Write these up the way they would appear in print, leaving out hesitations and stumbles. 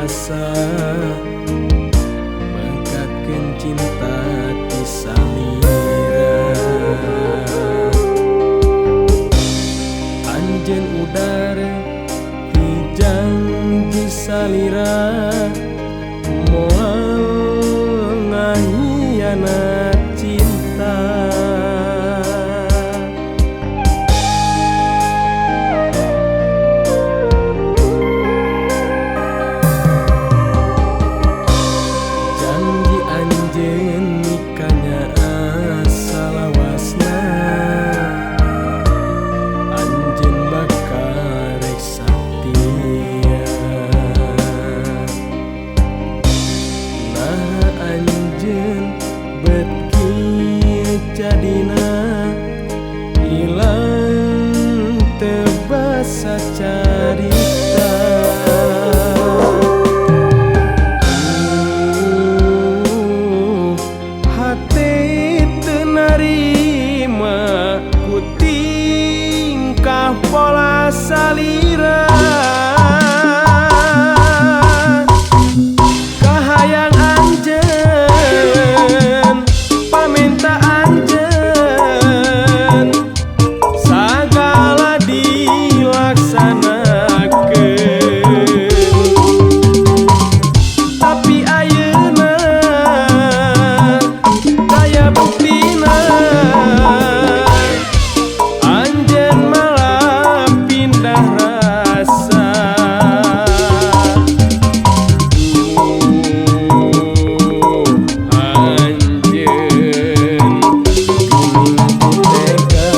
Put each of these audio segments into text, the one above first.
asa mangkatkeun cinta ti salira. Anjeun udara ti janji salira moal ngahianat cinta. Janji anjeun nikahnya asalawasna, anjeun bakal rek satia. Nah anjeun bet kieu jadina ilang teu basa carita. Hate teu narima ku tingkah pola salira. Kahayang anjeun pamenta anjeun sagala dilaksanakeun. Tapi ayeuna daya buktina anjeun malah pindah rasa. Anjeun geuning ku tega.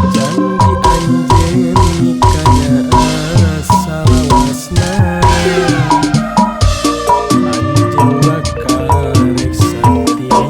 Janji anjeun nikahnya asalawasna, anjeun bakal rek satia.